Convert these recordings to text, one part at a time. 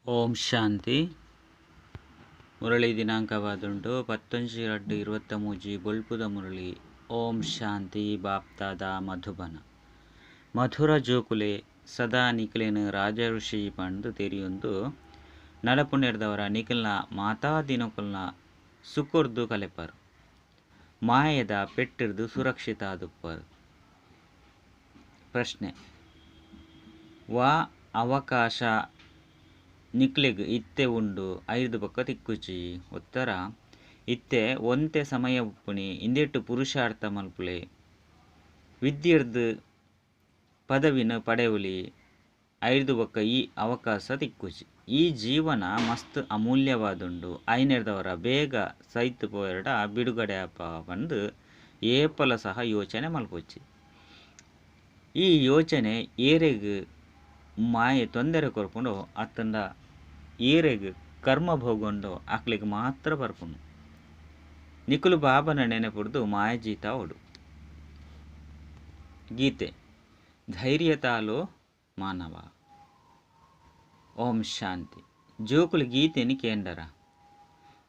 ಓಂ ಶಾಂತಿ. ಮುರಳಿ ದಿನಾಂಕವಾದುಂಡು 19/2/23. ಬೊಲ್ಪುದ ಮುರಳಿ. ಓಂ ಶಾಂತಿ. ಬಾಪ್ತಾದ ಮಧುಬನ. ಮಧುರ ಜೋಕುಲೆ, ಸದಾ ನಿಕ್ಲೆನ್ ರಾಜಋಷಿ ಪಂದ್ ತೆರಿಯೊಂದು ನಡಪುನೆರ್ದವರ ನಿಕಲ್ನ ಮಾತಾ ದಿನಕುಲ್ನ ಸುಖೊರ್ದು ಕಲೆಪರ್, ಮಾಯೆದ ಪೆಟ್ಟಿರ್ದು ಸುರಕ್ಷಿತ ಆದುಪ್ಪರ್. ಪ್ರಶ್ನೆ: ವಾ ಅವಕಾಶ ನಿಕ್ಲೆಗ್ ಇತ್ತೆ ಉಂಡು ಐರ್ದ್ ಬೊಕ್ಕ ತಿಕ್ಕುಜಿ? ಉತ್ತರ: ಇತ್ತೆ ಒಂತೆ ಸಮಯ ಉಪ್ಪುನಿ, ಇಂದೆಟ್ ಪುರುಷಾರ್ಥ ಮಲ್ಪುಲೆ. ವಿದ್ಯೆರ್ದ್ ಪದವಿನ್ ಪಡೆವೊಲಿ. ಐರ್ದ್ ಬೊಕ್ಕ ಈ ಅವಕಾಶ ತಿಕ್ಕುಜಿ. ಈ ಜೀವನ ಮಸ್ತ್ ಅಮೂಲ್ಯವಾದುಂಡು. ಐನೆರ್ದವರ ಬೇಗ ಸೈತ್ ಪೋಯೆರ್ಡ ಬಿಡುಗಡೆ ಆಪ ಪಂದ್ ಏಪಲ ಸಹ ಯೋಚನೆ ಮಲ್ಪೊಚ್ಚಿ. ಈ ಯೋಚನೆ ಏರೆಗ್ ಮಾಯೆ ತೊಂದರೆ ಕೊರ್ಪುಂಡೋ ಅತ್ತಂಡ ಏರೆಗ್ ಕರ್ಮ ಭೋಗಂಡೋ ಅಕ್ಲೆಗ್ ಮಾತ್ರ ಬರ್ಪುಂಡು. ನಿಕುಲು ಬಾಬನ ನೆನಪುರ್ದು ಮಾಯಜೀತ ಆವೊಡು. ಗೀತೆ: ಧೈರ್ಯತಾಲೋ ಮಾನವ. ಓಂ ಶಾಂತಿ. ಜೋಕುಲು ಗೀತೆನ್ ಕೇಂಡರ?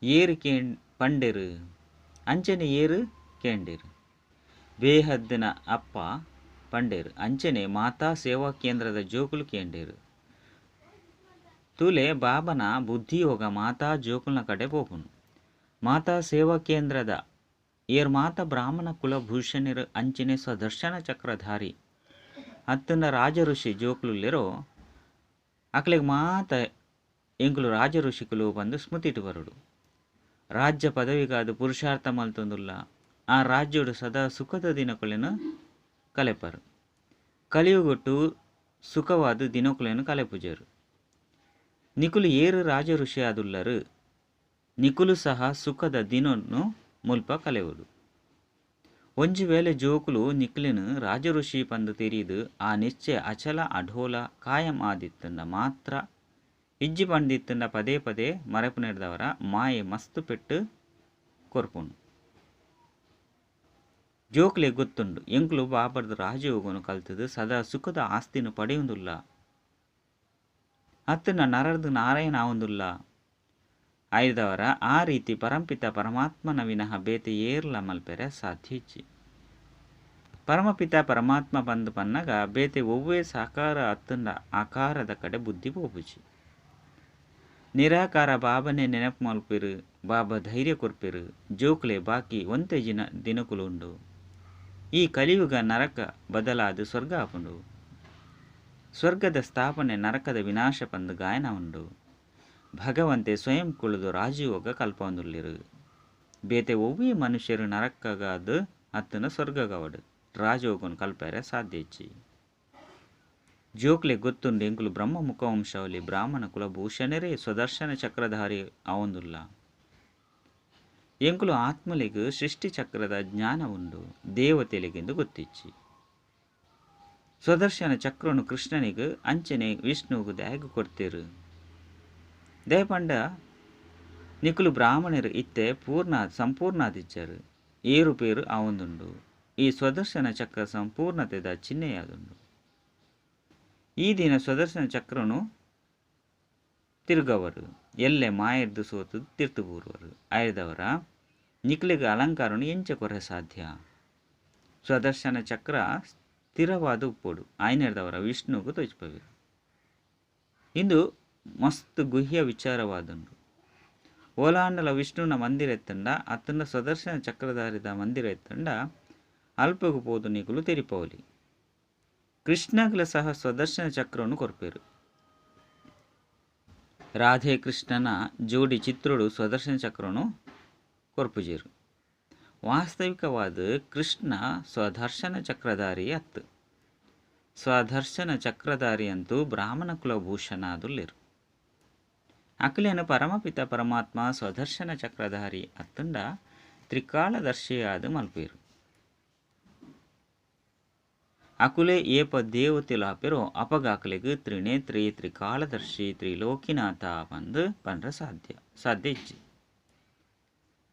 ಏರ್ ಕೇನ್ ಪಂಡೆರ್? ಅಂಚನೆ ಏರ್ ಕೇಂಡೆರ್? ಬೇಹದ್ದಿನ ಅಪ್ಪ ಪಂಡೆರ್, ಅಂಚನೆ ಮಾತಾ ಸೇವಾ ಕೇಂದ್ರದ ಜೋಕುಲು ಕೇಂಡೆರ್. ತೂಲೆ, ಬಾಬನ ಬುದ್ಧಿಯೋಗ ಮಾತಾ ಜೋಕುಲ್ನ ಕಡೆ ಪೋಪುಂಡು. ಮಾತಾ ಸೇವಾ ಕೇಂದ್ರದ ಏರ್ ಮಾತ ಬ್ರಾಹ್ಮಣ ಕುಲಭೂಷಣರು ಅಂಚನೆ ಸ್ವದರ್ಶನ ಚಕ್ರಧಾರಿ ಅತ್ತಂಡ ರಾಜಋಷಿ ಜೋಕುಲುಲ್ಲೆರೋ ಅಕ್ಲೆಗ್ ಮಾತ ಎಂಕುಲು ರಾಜಋಷಿಕುಲು ಪಂದ್ ಸ್ಮೃತಿಟ್ ಬರೊಡು. ರಾಜ್ಯ ಪದವಿಗಾದ್ ಪುರುಷಾರ್ಥ ಮಲ್ತೊಂದುಲ್ಲ. ಆ ರಾಜ್ಯಡು ಸದಾ ಸುಖದ ದಿನಕುಲೆನ್ ಕಲೆಪರ್. ಕಲಿಯುಗಟ್ಟು ಸುಖವಾದ ದಿನಕುಲೆನ್ ಕಲೆಪುಜರು. ನಿಕುಲು ಏರು ರಾಜಋಷಿ ಆದುಲ್ಲರು, ನಿಕುಲು ಸಹ ಸುಖದ ದಿನೊನು ಮುಲ್ಪ ಕಲೆವೊಡು. ಒಂಜಿ ವೇಳೆ ಜೋಕುಲು ನಿಕ್ಲೆನ್ ರಾಜಋಷಿ ಪಂದ್ ತೆರಿದು ಆ ನಿಶ್ಚಯ ಅಚಲ ಅಢೋಲ ಕಾಯಂ ಆದಿತ್ತುಂಡ ಮಾತ್ರ, ಇಜ್ಜಿ ಪಂದಿತ್ತುಂಡ ಪದೇ ಪದೇ ಮರಪುನೆರ್ದವರ ಮಾಯೆ ಮಸ್ತ್ ಪೆಟ್ಟು ಕೊರ್ಪುಂಡು. ಜೋಕುಲೆ ಗೊತ್ತುಂಡು, ಎಂಕುಲು ಬಾಬರ್ದ ರಾಜಯೋಗನು ಕಲ್ತುದು ಸದಾ ಸುಖದ ಆಸ್ತಿನ ಪಡೆಯುಂದುಲ್ಲ. ಅತ್ತಂಡ ನರರ್ದು ನಾರಾಯಣ ಆವೊಂದುಲ್ಲ. ಐದವರ ಆ ರೀತಿ ಪರಂಪಿತ ಪರಮಾತ್ಮನ ವಿನಃ ಬೇತೆ ಏರ್ಲ ಮಲ್ಪೆರೆ ಸಾಧ್ಯ ಇಜ್ಜಿ. ಪರಮಪಿತ ಪರಮಾತ್ಮ ಪಂದ್ ಪನ್ನಗ ಬೇತೆ ಒವ್ವೇ ಸಾಕಾರ ಅತ್ತಂಡ ಆಕಾರದ ಕಡೆ ಬುದ್ಧಿ ಪೋಪುಜಿ. ನಿರಾಕಾರ ಬಾಬನೆ ನೆನಪು ಮಲ್ಪೆರು, ಬಾಬಾ ಧೈರ್ಯ ಕೊರ್ಪೆರು. ಜೋಕುಲೆ, ಬಾಕಿ ಒಂತೆ ಜಿನ ದಿನಕುಲು ಉಂಡು. ಈ ಕಲಿಯುಗ ನರಕ ಬದಲಾದ ಸ್ವರ್ಗ ಆಪುಂಡು. ಸ್ವರ್ಗದ ಸ್ಥಾಪನೆ ನರಕದ ವಿನಾಶ ಪಂದ್ ಗಾಯನ ಉಂಡು. ಭಗವಂತೆ ಸ್ವಯಂ ಕುಳಿದು ರಾಜಯೋಗ ಕಲ್ಪೊಂದುಲ್ಲೆರು. ಬೇತೆ ಒವ್ವೇ ಮನುಷ್ಯರು ನರಕಗಾದ್ ಅತ್ತಂಡ ಸ್ವರ್ಗಗಾವಡು ರಾಜಯೋಗನು ಕಲ್ಪೆರೆ ಸಾಧ್ಯ ಇಜ್ಜಿ. ಜೋಕ್ಲೆ ಗೊತ್ತುಂಡು, ಎಂಕುಲು ಬ್ರಹ್ಮ ಮುಖವಂಶಾವಳಿ ಬ್ರಾಹ್ಮಣ ಕುಲಭೂಷಣರೇ ಸ್ವದರ್ಶನ ಚಕ್ರಧಾರಿ ಆವೊಂದುಲ್ಲ. ಎಂಕುಲು ಆತ್ಮಲೆಗ್ ಸೃಷ್ಟಿ ಚಕ್ರದ ಜ್ಞಾನ ಉಂಡು, ದೇವತೆಲೆಗೆಂದು ಗೊತ್ತಿಜ್ಜಿ. ಸ್ವದರ್ಶನ ಚಕ್ರನು ಕೃಷ್ಣನಿಗೆ ಅಂಚನೆ ವಿಷ್ಣುಗು ದ್ಯಾಗ ಕೊಡ್ತೇರು. ದಯಪಂಡ ನಿಕುಲು ಬ್ರಾಹ್ಮಣರು ಇತ್ತೆ ಪೂರ್ಣ ಸಂಪೂರ್ಣಾದಿಜ್ಜರು, ಏರುಪೇರು ಆವೊಂದುಂಡು. ಈ ಸ್ವದರ್ಶನ ಚಕ್ರ ಸಂಪೂರ್ಣತೆದ ಚಿಹ್ನೆಯಾದುಂಡು. ಈ ದಿನ ಸ್ವದರ್ಶನ ಚಕ್ರನು ತಿರುಗವರು ಎಲ್ಲೆ ಮಾಯರ್ದು ಸೋತು ತಿರ್ತು ಬೂರುವರು. ಆಯ್ದವರ ನಿಕ್ಲೆಗ್ ಅಲಂಕಾರನು ಎಂಚ ಕೊರೆ ಸಾಧ್ಯ? ಸ್ವದರ್ಶನ ಚಕ್ರ ಸ್ಥಿರವಾದ ಉಪ್ಪೋಡು. ಆಯ್ನೆರ್ದವರ ವಿಷ್ಣುಗು ತೋಜ್ಪವೇರು. ಇಂದು ಮಸ್ತ್ ಗುಹ್ಯ ವಿಚಾರವಾದುಂಡು. ಓಲಾಂಡಲ ವಿಷ್ಣುನ ಮಂದಿರ ಎತ್ತಂಡ ಅತ್ತಂಡ ಸ್ವದರ್ಶನ ಚಕ್ರಧಾರಿದ ಮಂದಿರ ಎತ್ತಂಡ ಅಲ್ಪಗು ಪೋದು ನಿಕುಲು ತೆರಿಪವಲಿ. ಕೃಷ್ಣಗ್ಲ ಸಹ ಸ್ವದರ್ಶನ ಚಕ್ರವನ್ನು ಕೊರ್ಪೇರು. ರಾಧೆ ಕೃಷ್ಣನ ಜೋಡಿ ಚಿತ್ರೋಡು ಸ್ವದರ್ಶನ ಚಕ್ರನು ಕೊರ್ಪುಜೇರು. ವಾಸ್ತವಿಕವಾದ ಕೃಷ್ಣ ಸ್ವದರ್ಶನ ಚಕ್ರಧಾರಿ ಅತ್ತು. ಸ್ವದರ್ಶನ ಚಕ್ರಧಾರಿ ಅಂತೂ ಬ್ರಾಹ್ಮಣ ಕುಲಭೂಷಣ ಆದುಲ್ಲೆರು. ಅಕ್ಲೇನ ಪರಮಪಿತ ಪರಮಾತ್ಮ ಸ್ವದರ್ಶನ ಚಕ್ರಧಾರಿ ಅತ್ತಂಡ ತ್ರಿಕಾಲದರ್ಶಿಯಾದ ಮಲ್ಪೇರು. ಅಕುಲೆ ಏಪ ದೇವತೆಲು ಅಪಗಾಕಲೆಗ್ ತ್ರಿನೇತ್ರಿ ತ್ರಿಕಾಲದರ್ಶಿ ತ್ರಿಲೋಕಿನಾಥ ಪಂದ್ ಪಂಡ್ರ ಸಾಧ್ಯ ಸಾಧ್ಯ ಇಜ್ಜಿ.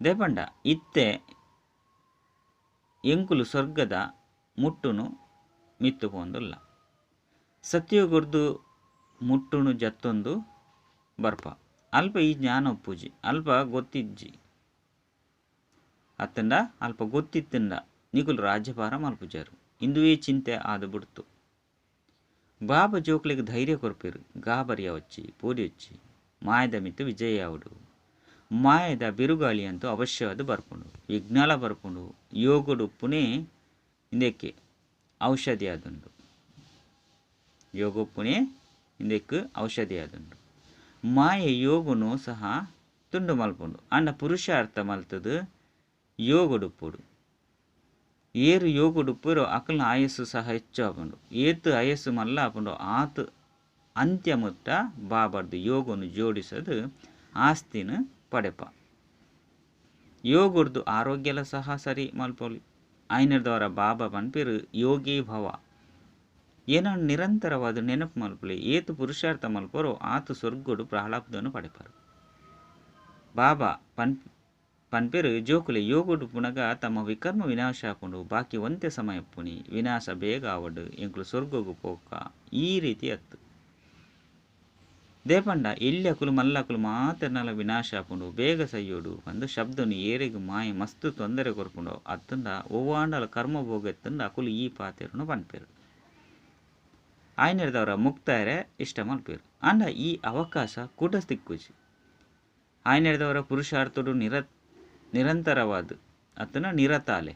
ದೇಪಂಡ ಇತ್ತೆ ಎಂಕುಲು ಸ್ವರ್ಗದ ಮುಟ್ಟುನು ಮಿತ್ತು ಪೋಂದುಲ್ಲ. ಸತ್ಯಗುರ್ದು ಮುಟ್ಟುನು ಜತ್ತೊಂದು ಬರ್ಪ. ಅಲ್ಪ ಈ ಜ್ಞಾನ ಉಪ್ಪುಜಿ, ಅಲ್ಪ ಗೊತ್ತಿಜ್ಜಿ ಅತ್ತಂಡ ಅಲ್ಪ ಗೊತ್ತಿತ್ತಂಡ ನಿಕುಲು ರಾಜ್ಯಭಾರ ಮಲ್ಪುಜಾರು. ಇಂದುವೇ ಚಿಂತೆ ಆದ್ ಬುಡ್ತು. ಬಾಬಾ ಜೋಕ್ಲೆಗ್ ಧೈರ್ಯ ಕೊರ್ಪೆರು. ಗಾಬರಿಯ ವಚ್ಚಿ ಪೋಡಿ ವಚ್ಚಿ ಮಾಯದ ಮಿತ್ತು ವಿಜಯ ಆವಡು. ಮಾಯದ ಬಿರುಗಾಳಿ ಅಂತೂ ಅವಶ್ಯವಾದ ಬರ್ಪುಂಡು, ವಿಘ್ನಲ ಬರ್ಪುಂಡು. ಯೋಗಡು ಉಪ್ಪುನೇ ಇಂದಕ್ಕೆ ಔಷಧಿ ಆದುಂಡು. ಯೋಗ ಉಪ್ಪುನೇ ಇಂದಕ್ಕೆ ಔಷಧಿ ಆದುಂಡು. ಮಾಯೆ ಯೋಗನು ಸಹ ತುಂಡು ಮಲ್ಪುಂಡು. ಆಂಡ ಪುರುಷಾರ್ಥ ಮಲ್ತದು ಯೋಗಡುಪ್ಪುಡು. ಏರು ಯೋಗಡುಪ್ಪುರೋ ಅಕಲ್ನ ಆಯಸ್ಸು ಸಹ ಹೆಚ್ಚು ಆಪುಂಡು. ಏತು ಆಯಸ್ಸು ಮಲ್ಲ ಆಪುಂಡು ಆತು ಅಂತ್ಯ ಮುಟ್ಟ ಬಾಬರ್ದು ಯೋಗನು ಜೋಡಿಸದು ಆಸ್ತಿನ ಪಡೆಪ. ಯೋಗಡ್ದು ಆರೋಗ್ಯಲ ಸಹ ಸರಿ ಮಲ್ಪೊಲಿ. ಆಯ್ನದವರ ಬಾಬಾ ಪನ್ಪೆರು ಯೋಗಿ ಭವ. ಏನೋ ನಿರಂತರವಾದ ನೆನಪು ಮಲ್ಪಲಿ. ಏತು ಪುರುಷಾರ್ಥ ಮಲ್ಪರೋ ಆತು ಸ್ವರ್ಗಡು ಪ್ರಾಳಬ್ಧನು ಪಡೆಪರು. ಬಾಬಾ ಪನ್ಪೆರು ಜೋಕುಲೆ ಯೋಗಡು ಪುನಗ ತಮ್ಮ ವಿಕರ್ಮ ವಿನಾಶ ಆಪುಂಡು. ಬಾಕಿ ಒಂತೆ ಸಮಯ ಪುಣಿ ವಿನಾಶ ಬೇಗ ಆವಡು ಎಂಕುಲು ಸ್ವರ್ಗಗು ಪೋಕ ಈ ರೀತಿ ಅತ್ತು. ದೇಪಂಡ ಎಲ್ಯಕುಲು ಮಲ್ಲಕುಲು ಮಾತ್ರನಲ ವಿನಾಶ ಆಪುಂಡು, ಬೇಗ ಸೈಯೋಡು ಪಂದು ಶಬ್ದನು ಏರೆಗ್ ಮಾಯ ಮಸ್ತು ತೊಂದರೆ ಕೊರ್ಪುಂಡು ಅತ್ತಂಡ ಒವ್ವಾಂಡಲ ಕರ್ಮ ಭೋಗ ಎತ್ತಂಡ ಅಕುಲು ಈ ಪಾತೆರನು ಪನ್ಪೆರು. ಆಯ್ನದವರ ಮುಕ್ತಾಯರೆ ಇಷ್ಟ ಮಲ್ಪೆರು. ಆಂಡ ಈ ಅವಕಾಶ ಕೂಡ ತಿಕ್ಕುಜಿ. ಆಯ್ನದವರ ಪುರುಷಾರ್ಥಡು ನಿರಂತರವಾದ ಅತ್ತನ ನಿರತಾಲೆ.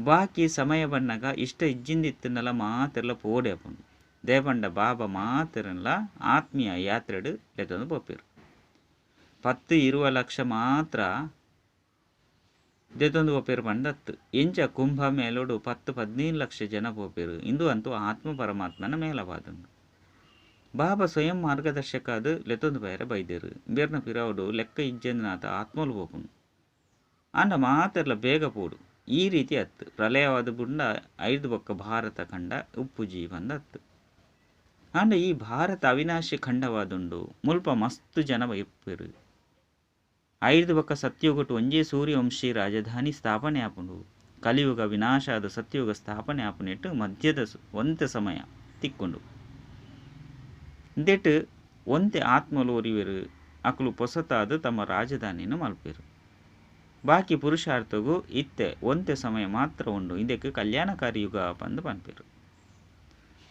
ಬಾಕಿ ಸಮಯ ಬಣ್ಣಗ ಇಷ್ಟ ಇಜ್ಜಿಂದಿತ್ತನಲ ಮಾತೆಲ್ಲ ಪೋಡೆ ಆಪುಂಡು. ದೇಪಂಡ ಬಾಬಾ ಮಾತ್ರನಲ ಆತ್ಮೀಯ ಯಾತ್ರೆಡು ಲೆತ್ತೊಂದು ಪೋಪೆರು. 10-20 ಲಕ್ಷ ಮಾತ್ರ ದೆತ್ತೊಂದು ಪೋಪೆರು ಪಂಡತ್ತು. ಎಂಚ ಕುಂಭ ಮೇಲೋಡು 10-15 ಲಕ್ಷ ಜನ ಪೋಪೆರು. ಇಂದು ಅಂತೂ ಆತ್ಮ ಪರಮಾತ್ಮನ ಮೇಲವಾದುಂಡು. ಬಾಬಾ ಸ್ವಯಂ ಮಾರ್ಗದರ್ಶಕ ಅದು ಲೆತ್ತೊಂದು ಬೈರ ಬೈದೇರು. ಬೇರ್ನ ಪಿರಾವುಡು ಲೆಕ್ಕ ಇಜ್ಜಂದಿನಾತ ಆತ್ಮಲು ಪೋಪುಂಡು. ಆಂಡ ಮಾತೆರ್ಲ ಬೇಗ ಪೋಡು ಈ ರೀತಿ ಅತ್ತು. ಪ್ರಳಯವಾದ ಬುಂಡ ಐದು ಬೊಕ್ಕ ಭಾರತ ಖಂಡ ಉಪ್ಪು ಜೀವಂದ ಅತ್ತು. ಆಂಡ ಈ ಭಾರತ ಅವಿನಾಶಿ ಖಂಡವಾದುಂಡು. ಮುಲ್ಪ ಮಸ್ತು ಜನ ಇಪ್ಪೆರು. ಐದು ಬೊಕ್ಕ ಸತ್ಯುಗಟ್ಟು ಒಂಜೇ ಸೂರ್ಯವಂಶಿ ರಾಜಧಾನಿ ಸ್ಥಾಪನೆ ಆಪುಂಡು. ಕಲಿಯುಗ ವಿನಾಶಾದ ಸತ್ಯುಗ ಸ್ಥಾಪನೆ ಆಪುನೆಟ್ಟು ಮಧ್ಯದ ಒಂತೆ ಸಮಯ ತಿಕ್ಕೊಂಡು ಇಂದೆಟ್ಟು ಒಂತೆ ಆತ್ಮಲು ಒರಿವೆರು. ಅಕುಲು ಪೊಸತಾದ ತಮ್ಮ ರಾಜಧಾನಿಯನ್ನು ಮಲ್ಪೆರು. ಬಾಕಿ ಪುರುಷಾರ್ಥಗೂ ಇತ್ತೆ ಒಂತೆ ಸಮಯ ಮಾತ್ರ ಉಂಡು. ಇದಕ್ಕೆ ಕಲ್ಯಾಣಕಾರಿ ಯುಗ ಪಂದು ಪನ್ಪೆರು.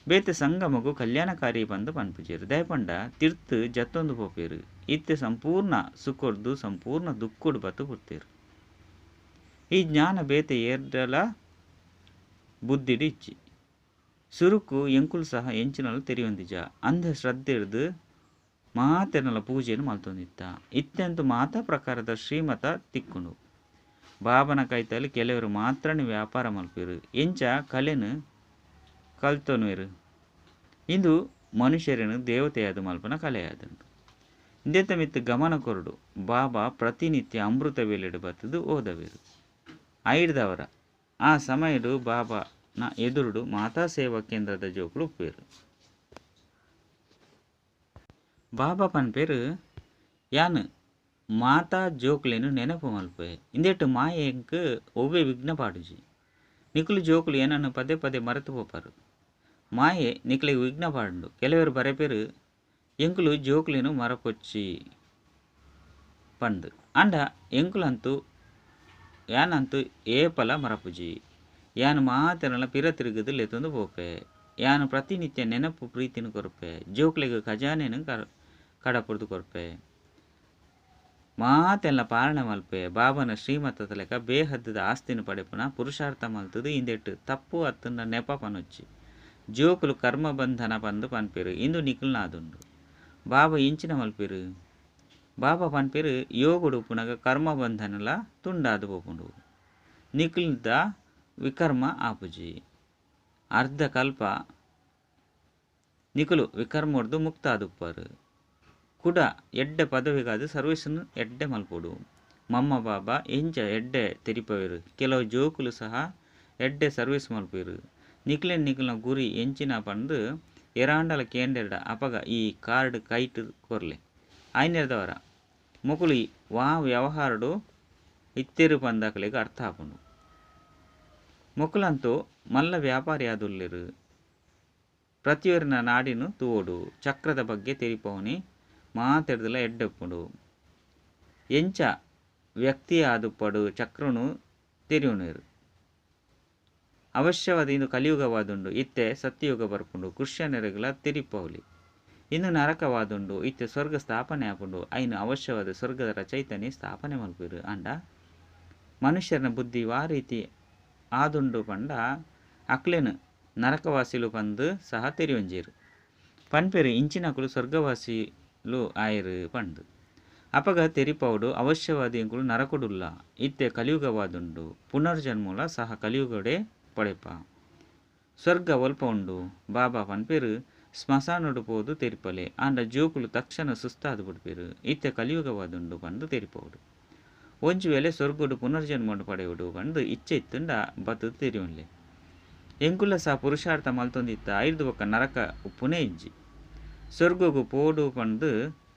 ಬೇತೆ ಸಂಗಮಗು ಕಲ್ಯಾಣಕಾರಿ ಪಂದು ಪನ್ಪುಜೆರು. ದಯಪಂಡ ತಿರ್ತು ಜತ್ತೊಂದು ಪೋಪೆರು. ಇತ್ತೆ ಸಂಪೂರ್ಣ ಸುಖೊಡ್ದು ಸಂಪೂರ್ಣ ದುಃಖೊಡು ಬತ್ತು ಪುರ್ತೇರು. ಈ ಜ್ಞಾನ ಬೇತೆ ಏರ್ಡಲ ಬುದ್ಧಿಡು ಇಚ್ಚಿ ಸುರುಕು ಎಂಕುಲು ಸಹ ಎಂಚಿನಲು ತೆರಿಯೊಂದಿಜ. ಅಂಧ ಶ್ರದ್ಧೆ ಹಿಡ್ದು ಮಾತೆನಲ ಪೂಜೆಯನ್ನು ಮಲ್ತೊಂದಿತ್ತ. ಇತ್ಯಂತು ಮಾತಾ ಪ್ರಕಾರದ ಶ್ರೀಮತ ತಿಕ್ಕುಂಡು. ಬಾಬನ ಕೈತಲ್ಲಿ ಕೆಲವರು ಮಾತ್ರನೇ ವ್ಯಾಪಾರ ಮಲ್ಪೆರು. ಎಂಚ ಕಲೆನು ಕಲ್ತೊನುವೆರು. ಇಂದು ಮನುಷ್ಯರನ್ನು ದೇವತೆಯಾದ ಮಲ್ಪನ ಕಲೆಯಾದಂಡು. ಇಂದೆತ್ತ ಮಿತ್ತು ಗಮನ ಕೊರಡು. ಬಾಬಾ ಪ್ರತಿನಿತ್ಯ ಅಮೃತ ವೇಳೆಡು ಬತ್ತದು ಓದವೇರು. ಐಡ್ದವರ ಆ ಸಮಯಡು ಬಾಬಾನ ಎದುರುಡು ಮಾತಾ ಸೇವಾ ಕೇಂದ್ರದ ಜೋಕುಲು ಉಪ್ಪೇರು. ಬಾಬಾ ಪನ್ಪೇರು ಯಾನ್ ಮಾತಾ ಜೋಕುಲೆನು ನೆನಪು ಮಲ್ಪೆ. ಇಂದೆಟ್ಟು ಮಾಯೆಂಕ್ ಒವ್ವೆ ವಿಘ್ನ ಪಾಡುಜಿ. ನಿಕುಲು ಜೋಕುಲು ಏನನ್ನು ಪದೇ ಪದೇ ಮರೆತು ಪೋಪಾರು. ಮಾಯೆ ನಿಕುಲಿಗೆ ವಿಘ್ನ ಪಾಡುಂಡು. ಕೆಲವರು ಬರೆಪೇರು ಎಂಕುಲು ಜೋಕುಲೆನು ಮರಪೊಚ್ಚಿ ಪಂದು. ಆಂಡ ಎಂಕುಲಂತೂ ಯಾನಂತೂ ಏಪಲ ಮರಪುಜಿ. ಯಾನು ಮಾತೆನಲ ಪಿರ ತಿರುಗದು ಲೆತ್ತೊಂದು ಪೋಪೆ. ಯಾನು ಪ್ರತಿನಿತ್ಯ ನೆನಪು ಪ್ರೀತಿನ ಕೊರ್ಪೆ. ಜೋಕುಲೆಗ್ ಖಜಾನೆನು ಕಡಪುರ್ದು ಕೊರ್ಪೆ. ಮಾತೆಲ್ಲ ಪಾಲನೆ ಮಲ್ಪೆ. ಬಾಬನ ಶ್ರೀಮತದ ಲೆಕ್ಕ ಬೇಹದ್ದದ ಆಸ್ತಿನ ಪಡೆಪುನ ಪುರುಷಾರ್ಥ ಮಲ್ತದು. ಇಂದೆಟ್ಟು ತಪ್ಪು ಅತ್ತಂಡ ನೆಪ ಪನೊಚ್ಚಿ. ಜೋಕುಲು ಕರ್ಮ ಬಂಧನ ಪಂದು ಪನ್ಪೆರು. ಇಂದು ನಿಕುಲ್ನಾದುಂಡು. ಬಾಬಾ ಇಂಚಿನ ಮಲ್ಪೆರು. ಬಾಬಾ ಪನ್ಪೆರು ಯೋಗಡು ಉಪ್ಪುನಗ ಕರ್ಮ ಬಂಧನಲ ತುಂಡಾದು ಪೋಪುಂಡು. ನಿಕುಲ್ದ ವಿಕರ್ಮ ಆಪುಜಿ. ಅರ್ಧ ಕಲ್ಪ ನಿಕುಲು ವಿಕರ್ಮೊಡ್ದು ಮುಕ್ತ ಆದುಪ್ಪರು. ಕುಡ ಎಡ್ಡೆ ಪದವಿಗಾದ ಸರ್ವಿಸ್ನು ಎಡ್ಡೆ ಮಲ್ಪೊಡು. ಮಮ್ಮ ಬಾಬಾ ಎಂಚ ಎಡ್ಡೆ ತೆರಿಪವೆರು. ಕೆಲವು ಜೋಕುಲು ಸಹ ಎಡ್ಡೆ ಸರ್ವಿಸ್ ಮಲ್ಪೆರು. ನಿಕ್ಲೆನ್ ನಿಕುಲ್ನ ಗುರಿ ಎಂಚಿನ ಪಂದು ಎರಾಂಡಲ ಕೇಂಡೆರ್ಡ ಅಪಗ ಈ ಕಾರ್ಡ್ ಕೈಟ್ ಕೊರ್ಲೆ. ಆಯ್ನೆರ್ದವರ ಮೊಕುಲು ವಾ ವ್ಯವಹಾರಡು ಇತ್ತೆರು ಪಂದಕಲೆಗ್ ಅರ್ಥ ಆಪುಂಡು. ಮೊಕುಲಂತೂ ಮಲ್ಲ ವ್ಯಾಪಾರಿ ಆದುಲ್ಲೆರು. ಪ್ರತಿಯೊರಿನ ನಾಡಿನು ತೂವೊಡು. ಚಕ್ರದ ಬಗ್ಗೆ ತೆರಿಪವನಿ ಮಾತೆಡ್ದಲ ಎಡ್ಡೆಪ್ಪುಂಡು. ಎಂಚ ವ್ಯಕ್ತಿ ಆದುಪ್ಪಡು ಚಕ್ರನು ತೆರಿಯುನೇರು. ಅವಶ್ಯವಾದ ಇಂದು ಕಲಿಯುಗವಾದುಂಡು, ಇತ್ತೆ ಸತ್ಯಯುಗ ಬರ್ಪುಂಡು, ಕೃಷ್ಣರೆಗ್ಲ ತೆರಿಪೌಲಿ. ಇಂದು ನರಕವಾದುಂಡು, ಇತ್ತೆ ಸ್ವರ್ಗ ಸ್ಥಾಪನೆ ಆಪುಂಡು, ಐನು ಅವಶ್ಯವಾದ ಸ್ವರ್ಗದ ರಚಯಿತನೇ ಸ್ಥಾಪನೆ ಮಲ್ಪುರು. ಅಂಡ ಮನುಷ್ಯನ ಬುದ್ಧಿ ವಾ ರೀತಿ ಆದುಂಡು ಪಂಡ ಅಕ್ಲೆನ್ ನರಕವಾಸಿಲು ಪಂದು ಸಹ ತೆರಿಯೊಂಜೇರು. ಪನ್ಪೆರು ಇಂಚಿನಕುಲು ಸ್ವರ್ಗವಾಸಿಲು ಆಯೆರು ಪಂದು. ಅಪಗ ತೆರಿಪೌಡು ಅವಶ್ಯವಾದ ಎಂಕುಲು ನರಕೊಡುಲ್ಲ, ಇತ್ತೆ ಕಲಿಯುಗವಾದುಂಡು, ಪುನರ್ಜನ್ಮಲ ಸಹ ಕಲಿಯುಗಡೆ ಪಡೆಪ. ಸ್ವರ್ಗ ಒಲ್ಪ ಉಂಡು ಬಾಬಾ ಪನ್ಪೆರು ಸ್ಮಶಾನೊಡು ಪೋದು ತೆರಿಪಲೆ. ಆಂಡ ಜೋಕುಲು ತಕ್ಷಣ ಸುಸ್ತಾದ್ ಬಿಡ್ಪೆರು, ಇತ್ತೆ ಕಲಿಯುಗವಾದುಂಡು ಪಂದು ತೆರಿಪೌಡು. ಒಂಜಿ ವೇಳೆ ಸ್ವರ್ಗಡು ಪುನರ್ಜನ್ಮಡು ಪಡೆಯುಡು ಪಂದು ಇಚ್ಛೆ ಇತ್ತುಂಡ ಬತ್ತದು ತೆರಿಯೊನ್ಲೆ. ಎಂಕುಲ ಸಹ ಪುರುಷಾರ್ಥ ಮಲ್ತೊಂದಿತ್ತ ಐರ್ದು ಬೊಕ್ಕ ನರಕ ಉಪ್ಪುನೇ ಇಜ್ಜಿ. ಸ್ವರ್ಗಗು ಪೋಡು ಪಂದು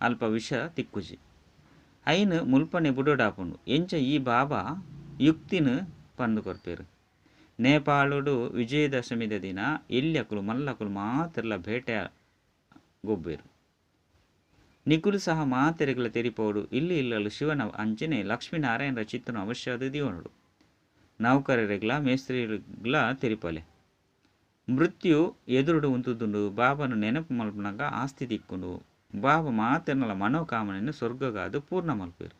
ಅಲ್ಪ ವಿಷ ತಿಕ್ಕುಜಿ. ಐನು ಮುಲ್ಪನೆ ಬುಡೋಡಾಪುಂಡು. ಎಂಚ ಈ ಬಾಬಾ ಯುಕ್ತಿನ ಪಂದು ಕೊರ್ಪೆರು. ನೇಪಾಳಡು ವಿಜಯದಶಮಿದ ದಿನ ಎಲ್ಯಕುಲು ಮಲ್ಲಕುಲು ಮಾತೆರ್ಲ ಬೇಟೆ ಗೊಬ್ಬೇರು. ನಿಕುಲು ಸಹ ಮಾತೆರೆಗ್ಲ ತೆರಿಪೋಡು. ಇಲ್ಲಿ ಇಲ್ಲಲು ಶಿವನ ಅಂಚನೆ ಲಕ್ಷ್ಮೀನಾರಾಯಣರ ಚಿತ್ರನ ಅವಶ್ಯವಾದ ದಿವನಡು. ನೌಕರರೆಗ್ಲ ಮೇಸ್ತ್ರಿಗ್ಲ ತೆರಿಪಲೆ. ಮೃತ್ಯು ಎದುರುಡು ಉಂತುದುಂಡು. ಬಾಬಾನು ನೆನಪು ಮಲ್ಪುನಗ ಆಸ್ತಿ ತಿಕ್ಕುಂಡು. ಬಾಬಾ ಮಾತೆರ್ನಲ ಮನೋಕಾಮನೆಯನ್ನು ಸ್ವರ್ಗಗಾದು ಪೂರ್ಣ ಮಲ್ಪೇರು.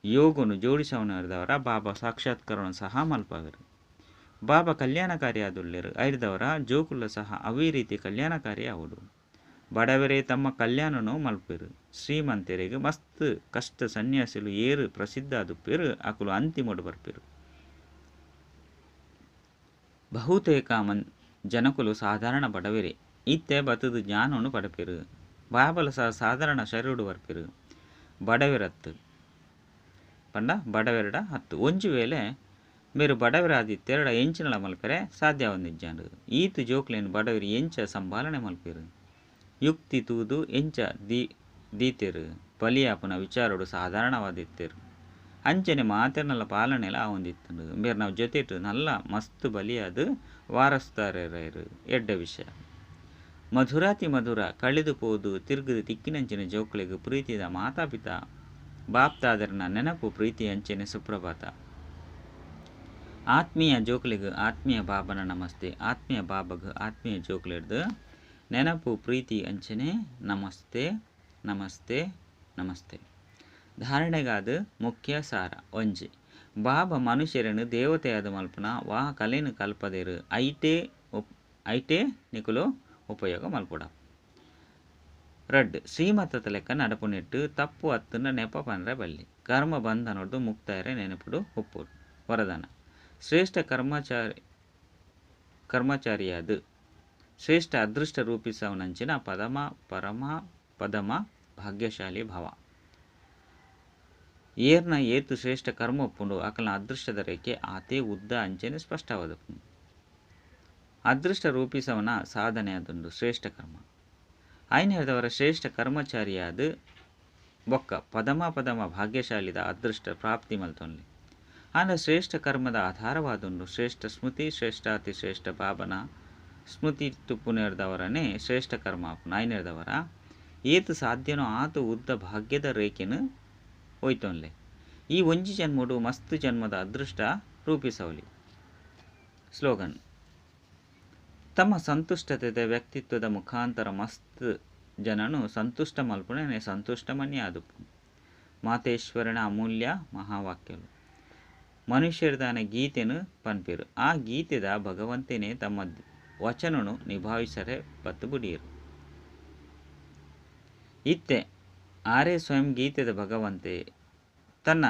ಯೋಗನು ಜೋಡಿಸವನವರ ಬಾಬಾ ಸಾಕ್ಷಾತ್ಕರಣ ಸಹ ಮಲ್ಪವೇರು. ಬಾಬಾ ಕಲ್ಯಾಣಕಾರಿ ಆದುಲ್ಲೇರು. ಐರ್ದವರ ಜೋಕುಲ ಸಹ ಅವೇ ರೀತಿ ಕಲ್ಯಾಣಕಾರಿ ಆವಡು. ಬಡವರೇ ತಮ್ಮ ಕಲ್ಯಾಣನು ಮಲ್ಪೇರು. ಶ್ರೀಮಂತರಿಗೆ ಮಸ್ತ್ ಕಷ್ಟ ಸನ್ಯಾಸಿಲು ಏರು ಪ್ರಸಿದ್ಧ ಆದುಪ್ಪೇರು ಅಕುಲು ಅಂತಿಮಡು ಬರ್ಪೇರು. ಬಹುತೇಕ ಜನಕುಲು ಸಾಧಾರಣ ಬಡವರೇ. ಇತ್ತೆ ಬತ್ತದು ಜ್ಞಾನವನ್ನು ಪಡಪೇರು. ಬಾಬಲ ಸಹ ಸಾಧಾರಣ ಶರೀರಡು ಬರ್ಪೇರು. ಬಡವೆರತ್ತು ಪಂಡ ಬಡವೆರಡ ಹತ್ತು. ಒಂಜಿ ವೇಳೆ ಮೇರು ಬಡವರಾದಿತ್ತೆರಡ ಎಂಚಿನಲ ಮಲ್ಪೆರೆ ಸಾಧ್ಯವಂದಿಜ್ಜಾಂಡು. ಈತು ಜೋಕ್ಲೇನು ಬಡವರು ಎಂಚ ಸಂಭಾಲನೆ ಮಲ್ಪೇರು. ಯುಕ್ತಿ ತೂದು ಎಂಚ ದೀತೆರು. ಬಲಿಯಾಪುನ ವಿಚಾರಡು ಸಾಧಾರಣವಾದಿತ್ತೇರು. ಅಂಚನೆ ಮಾತೆರ್ನಲ ಪಾಲನೆಲ ಆವೊಂದಿತ್ತುಂಡು. ಮೇರು ನಾವು ಜೊತೆಟು ನಲ್ಲ ಮಸ್ತ್ ಬಲಿಯಾದ ವಾರಸ್ತಾರರು. ಎಡ್ಡೆ ವಿಷಯ. ಮಧುರಾತಿ ಮಧುರ ಕಳೆದು ಪೋದು ತಿರುಗುದು ತಿಕ್ಕಿನಂಚಿನ ಜೋಕ್ಲೆಗ್ ಪ್ರೀತಿದ ಮಾತಾಪಿತ ಬಾಪ್ತಾದರನ ನೆನಪು ಪ್ರೀತಿ ಅಂಚನೆ ಸುಪ್ರಭಾತ. ಆತ್ಮೀಯ ಜೋಕ್ಲೆಗ್ ಆತ್ಮೀಯ ಬಾಬನ ನಮಸ್ತೆ. ಆತ್ಮೀಯ ಬಾಬಗ್ ಆತ್ಮೀಯ ಜೋಕ್ಲೆಡ್ದು ನೆನಪು ಪ್ರೀತಿ ಅಂಚನೆ ನಮಸ್ತೆ ನಮಸ್ತೆ ನಮಸ್ತೆ. ಧಾರಣೆಗಾದ ಮುಖ್ಯ ಸಾರ. ಒಂಜಿ ಬಾಬಾ ಮನುಷ್ಯರನ್ನು ದೇವತೆಯಾದ ಮಲ್ಪುನ ವಾ ಕಲೆನು ಕಲ್ಪದೇರು ಐಟೇ ಐಟೇ ನಿಕುಲು ಉಪಯೋಗ ಮಲ್ಪುಡ. ರಡ್ಡ್ ಶ್ರೀಮತದ ಲೆಕ್ಕ ನಡಪುನೆಟ್ಟು ತಪ್ಪು ಅತ್ತುಂಡ ನೆಪ ಪನ್ರೆ ಬಲ್ಲಿ. ಕರ್ಮ ಬಂಧನೊಡ್ದು ಮುಕ್ತಾಯರೆ ನೆನಪುಡು ಉಪ್ಪುಡು. ವರದಾನ ಶ್ರೇಷ್ಠ ಕರ್ಮಚಾರಿಯಾದ ಶ್ರೇಷ್ಠ ಅದೃಷ್ಟ ರೂಪಿಸವನಂಚಿನ ಪದಮ ಪರಮ ಪದಮ ಭಾಗ್ಯಶಾಲಿ ಭವ. ಏರ್ನ ಏತು ಶ್ರೇಷ್ಠ ಕರ್ಮ ಒಪ್ಪುಂಡು ಅಕಲ್ನ ಅದೃಷ್ಟದ ರೇಖೆ ಆತೇ ಉದ್ದ ಅಂಚನೆ ಸ್ಪಷ್ಟವಾದಪ್ಪುಂಡು. ಅದೃಷ್ಟ ರೂಪಿಸವನ ಸಾಧನೆ ಅದುಂಡು ಶ್ರೇಷ್ಠ ಕರ್ಮ. ಐನಹದವರ ಶ್ರೇಷ್ಠ ಕರ್ಮಚಾರಿಯಾದ ಬೊಕ್ಕ ಪದಮ ಪದಮ ಭಾಗ್ಯಶಾಲಿದ ಅದೃಷ್ಟ ಪ್ರಾಪ್ತಿ ಮಲ್ತೊನ್ಲಿ. ಆನ ಶ್ರೇಷ್ಠ ಕರ್ಮದ ಆಧಾರವಾದುಂಡು ಶ್ರೇಷ್ಠ ಸ್ಮೃತಿ ಶ್ರೇಷ್ಠ ಅತಿ ಶ್ರೇಷ್ಠ ಬಾಬನ ಸ್ಮೃತಿ ತುಪ್ಪುನೇರ್ದವರನೇ ಶ್ರೇಷ್ಠ ಕರ್ಮ ಆಪುನ. ಐನೇರ್ದವರ ಏತು ಸಾಧ್ಯನೋ ಆತು ಉದ್ದ ಭಾಗ್ಯದ ರೇಖೆನು ಹೋಯ್ತೊನ್ಲೆ. ಈ ಒಂಜಿ ಜನ್ಮಡು ಮಸ್ತ್ ಜನ್ಮದ ಅದೃಷ್ಟ ರೂಪಿಸವಲಿ. ಸ್ಲೋಗನ್: ತಮ್ಮ ಸಂತುಷ್ಟತೆದ ವ್ಯಕ್ತಿತ್ವದ ಮುಖಾಂತರ ಮಸ್ತ್ ಜನನು ಸಂತುಷ್ಟ ಮಲ್ಪುಣನೆ ಸಂತುಷ್ಟ ಮನ್ಯ ಆದುಪ್ಪು. ಮಾತೇಶ್ವರನ ಅಮೂಲ್ಯ ಮಹಾವಾಕ್ಯಲು. ಮನುಷ್ಯರದಾನ ಗೀತೆನು ಪನ್ಪೇರು. ಆ ಗೀತೆದ ಭಗವಂತನೇ ತಮ್ಮ ವಚನನು ನಿಭಾಯಿಸರೆ ಬತ್ತು ಬುಡಿಯರು. ಇತ್ತೆ ಆರೇ ಸ್ವಯಂ ಗೀತೆದ ಭಗವಂತೆ ತನ್ನ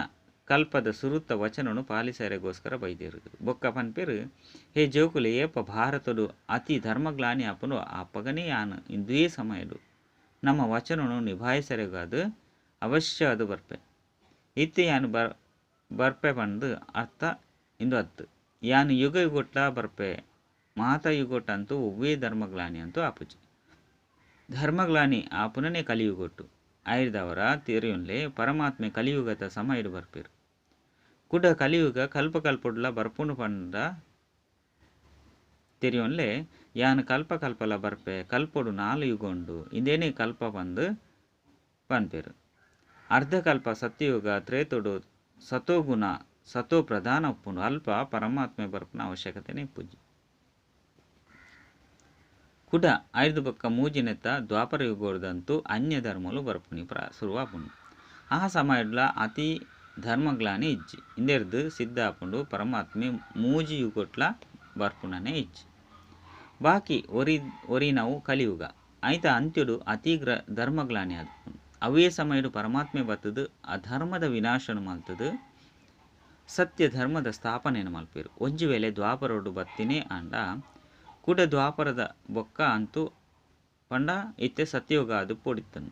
ಕಲ್ಪದ ಸುರುತ್ತ ವಚನನು ಪಾಲಿಸರೆಗೋಸ್ಕರ ಬೈದೇರು. ಬೊಕ್ಕ ಪನ್ಪೇರು, ಹೇ ಜೋಕುಲೆ ಏಪ ಭಾರತಡು ಅತಿ ಧರ್ಮಗ್ಲಾನಿ ಆಪುನು ಆಪಗನೇ ಯಾನು ಇಂದುವೇ ಸಮಯಡು ನಮ್ಮ ವಚನನು ನಿಭಾಯಿಸರೆಗಾದು ಅವಶ್ಯ ಅದು ಬರ್ಪೆ. ಇತ್ತೆ ಯಾನು ಬರ್ಪೆ ಪಂದು ಅರ್ಥ ಇಂದು ಅತ್ತು. ಯಾನು ಯುಗ ಯುಗೊಟ್ಲ ಬರ್ಪೆ. ಮಾತ ಯುಗೊಟ್ಟಂತೂ ಒವ್ವೇ ಧರ್ಮಗ್ಲಾನಿ ಅಂತೂ ಆಪುಜಿ. ಧರ್ಮಗ್ಲಾನಿ ಆಪುನನೇ ಕಲಿಯುಗೊಟ್ಟು. ಐರ್ದವರ ತೆರಿಯುನ್ಲೆ ಪರಮಾತ್ಮೆ ಕಲಿಯುಗದ ಸಮಯಡು ಬರ್ಪೇರು. ಕುಡ ಕಲಿಯುಗ ಕಲ್ಪ ಕಲ್ಪೊಡ್ಲ ಬರ್ಪುನು ಪಂಡ ತೆರಿಯೊನ್ಲೆ ಯಾನು ಕಲ್ಪ ಕಲ್ಪಲ ಬರ್ಪೆ. ಕಲ್ಪೊಡು ನಾಲು ಯುಗ ಉಂಡು. ಇಂದೇನೇ ಕಲ್ಪ ಪಂದು ಪನ್ಪೆರ್. ಅರ್ಧಕಲ್ಪ ಸತ್ಯಯುಗ ತ್ರೇತೊಡು ಸತೋಗುಣ ಸತೋ ಪ್ರಧಾನ ಉಪ್ಪುಂಡು ಅಲ್ಪ ಪರಮಾತ್ಮೆ ಬರ್ಪುನ ಅವಶ್ಯಕತೆನೇ ಇಪ್ಪುಜಿ. ಕುಡ ಐರ್ದ್ ಬೊಕ್ಕ ಮೂಜಿನೆತ್ತ ದ್ವಾಪರ ಯುಗದಂತೂ ಅನ್ಯ ಧರ್ಮಲು ಬರ್ಪುನಿ ಶುರುವಾಪುಂಡು. ಆ ಸಮಯಡ್ಲ ಅತಿ ಧರ್ಮಗ್ಲಾನಿ ಇಜ್ಜಿ ಇಂದೆರ್ದ್ ಸಿದ್ಧ ಆಪುಂಡು ಪರಮಾತ್ಮೆ ಮೂಜಿ ಯುಗೊಟ್ಲ ಬರ್ಪುನನೇ ಇಜ್ಜಿ. ಬಾಕಿ ಒರಿನವು ಕಲಿಯುಗ ಐತ ಅಂತ್ಯಡು ಅತಿ ಧರ್ಮಗ್ಲಾನಿ ಆದುಪ್ಪುಂಡು. ಅವೇ ಸಮಯಡು ಪರಮಾತ್ಮೆ ಬತ್ತುದು ಅಧರ್ಮದ ವಿನಾಶನ ಮಲ್ತುದು ಸತ್ಯ ಧರ್ಮದ ಸ್ಥಾಪನೆಯನ್ನು ಮಲ್ಪೆರು. ಒಂಜಿ ವೇಳೆ ದ್ವಾಪರಡು ಬತ್ತಿನೇ ಆಂಡ ಕುಡ ದ್ವಾಪರದ ಬೊಕ್ಕ ಅಂತೂ ಪಂಡ ಇತ್ತೆ ಸತ್ಯಯುಗ ಅದು ಪೊಡಿತ್ತನು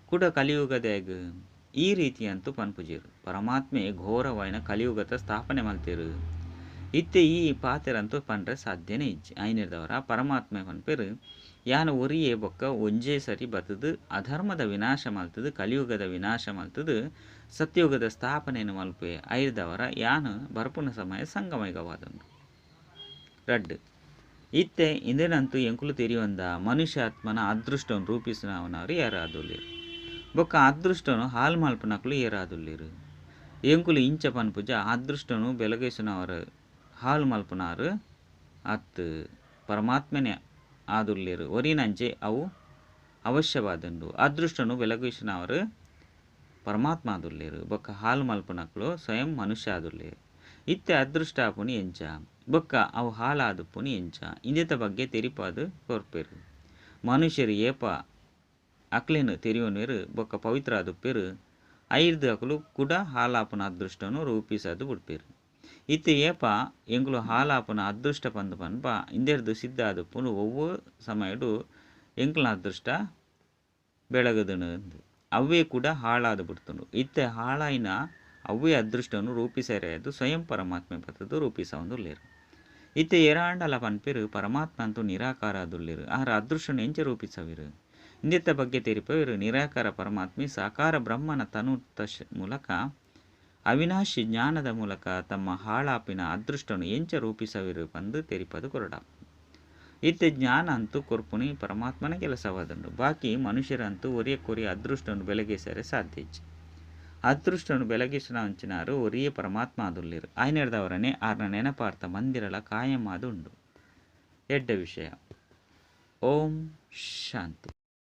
ಕುಡ ಕಲಿಯುಗದಾಗ ಈ ರೀತಿ ಅಂತೂ ಪನ್ಪುಜೆರು. ಪರಮಾತ್ಮೆ ಘೋರವಾಯಿನ ಕಲಿಯುಗದ ಸ್ಥಾಪನೆ ಮಲ್ತೆರು. ಇತ್ತೆ ಈ ಪಾತೆರಂತೂ ಪಂಡ್ರೆ ಸಾಧ್ಯನೇ ಇಜ್ಜಿ. ಐನೆರ್ದವರ ಪರಮಾತ್ಮೆ ಪನ್ಪೆರು ಯಾನ್ ಒರಿಯೇ ಬೊಕ್ಕ ಒಂಜೇ ಸರಿ ಬತ್ತುದು ಅಧರ್ಮದ ವಿನಾಶ ಮಲ್ತುದು ಕಲಿಯುಗದ ವಿನಾಶ ಮಲ್ತುದು ಸತ್ಯಯುಗದ ಸ್ಥಾಪನೆಯನ್ನು ಮಲ್ಪೆ. ಐರ್ದವರ ಯಾನ್ ಬರ್ಪುನ ಸಮಯ ಸಂಗಮಯುಗವಾದುಂಡು. ರಡ್ಡ್ ಇತ್ತೆ ಇಂದೆನಂತೂ ಎಂಕುಲು ತೆರಿಯೊಂದ ಮನುಷ್ಯಾತ್ಮನ ಅದೃಷ್ಟವನ್ನು ರೂಪಿಸಿನವನವರು ಏರಾದುಲ್ಲೆರ್ ಬೊಕ್ಕ ಅದೃಷ್ಟನು ಹಾಲ್ ಮಲ್ಪುನಕುಲು ಏರಾದುಲ್ಲೆರ್. ಎಂಕುಲು ಇಂಚ ಪನ್ಪುಜ ಅದೃಷ್ಟನು ಬೆಳಗಿಸುನವರು ಹಾಲ್ ಮಲ್ಪುನಾರು ಅತ್ ಪರಮಾತ್ಮನೆ ಆದುಲ್ಲೆರ್. ಒರಿನಂಚೆ ಅವು ಅವಶ್ಯವಾದುಂಡು. ಅದೃಷ್ಟನು ಬೆಳಗಿಸುನವರು ಪರಮಾತ್ಮ ಆದುಲ್ಲೆರ್ ಬೊಕ್ಕ ಹಾಲ್ ಮಲ್ಪುನಕುಲು ಸ್ವಯಂ ಮನುಷ್ಯ ಆದುಲ್ಲೆರ್. ಇತ್ತೆ ಅದೃಷ್ಟ ಆಪುನಿ ಎಂಚ ಬೊಕ್ಕ ಅವು ಹಾಳಾದುಪ್ಪುನಿ ಎಂಚ ಇಂದೆತ ಬಗ್ಗೆ ತೆರಿಪಾದು ಕೊರ್ಪೆರು. ಮನುಷ್ಯರು ಏಪ ಅಕ್ಲೆನ್ ತೆರಿಯೊನ್ವೆರ್ ಬೊಕ್ಕ ಪವಿತ್ರ ಆದುಪ್ಪೆರು ಐರ್ದ್ ಅಕುಲು ಕುಡ ಹಾಳಾಪುನ ಅದೃಷ್ಟನು ರೂಪಿಸದು ಬುಡ್ಪೆರು. ಇತ್ತೆ ಏಪ ಎಂಕುಲು ಹಾಳಾಪುನ ಅದೃಷ್ಟ ಪಂದ್ ಪನ್ಪ ಇಂದೆರ್ದ್ ಸಿದ್ಧ ಆದುಪ್ಪುಂಡು ಒವ್ವು ಸಮಯಡು ಎಂಕಲ್ನ ಅದೃಷ್ಟ ಬೆಳಗುದುಂಡು ಅವೇ ಕೂಡ ಹಾಳಾದು ಬಿಡ್ತುಂಡು. ಇತ್ತೆ ಹಾಳಾಯಿನ ಅವೇ ಅದೃಷ್ಟನು ರೂಪಿಸರೆ ಸ್ವಯಂ ಪರಮಾತ್ಮೆ ಬತ್ತುದು ರೂಪಿಸವೊಂದುಲ್ಲೆರ್. ಇತ್ತೆ ಏರಾಂಡಲ ಪನ್ಪೆರು ಪರಮಾತ್ಮ ಅಂತೂ ನಿರಾಕಾರ ಆದುಲ್ಲೆರ್ ಆರ್ ಅದೃಷ್ಟನು ಎಂಚ ರೂಪಿಸವೆರು ಇಂದೆತ್ತ ಬಗ್ಗೆ ತೆರಿಪವೆರು. ನಿರಾಕಾರ ಪರಮಾತ್ಮೆ ಸಾಕಾರ ಬ್ರಹ್ಮನ ತನುತ ಮೂಲಕ ಅವಿನಾಶಿ ಜ್ಞಾನದ ಮೂಲಕ ತಮ್ಮ ಹಾಳಾಪಿನ ಅದೃಷ್ಟನು ಎಂಚ ರೂಪಿಸವೆರು ಪಂದು ತೆರಿಪದು ಕೊರಡ. ಇತ್ತೆ ಜ್ಞಾನ ಅಂತೂ ಕೊರ್ಪುನಿ ಪರಮಾತ್ಮನ ಕೆಲಸವಾದುಂಡು. ಬಾಕಿ ಮನುಷ್ಯರಂತೂ ಒರಿಯಕ್ಕೊರಿಯ ಅದೃಷ್ಟನು ಬೆಳಗಿಸರೆ ಸಾಧ್ಯ ಇಜ್ಜಿ. ಅದೃಷ್ಟನು ಬೆಳಗಿಸುನ ಅಂಚಿನಾರು ಒರಿಯೇ ಪರಮಾತ್ಮ ಆದುಲ್ಲೆರ್. ಆಯ್ನೆರ್ದವರನೆ ಆರ್ನ ನೆನಪಾರ್ಥ ಮಂದಿರಲ ಕಾಯಂ ಆದುಂಡು. ಎಡ್ಡೆ ವಿಷಯ. ಓಂ ಶಾಂತಿ.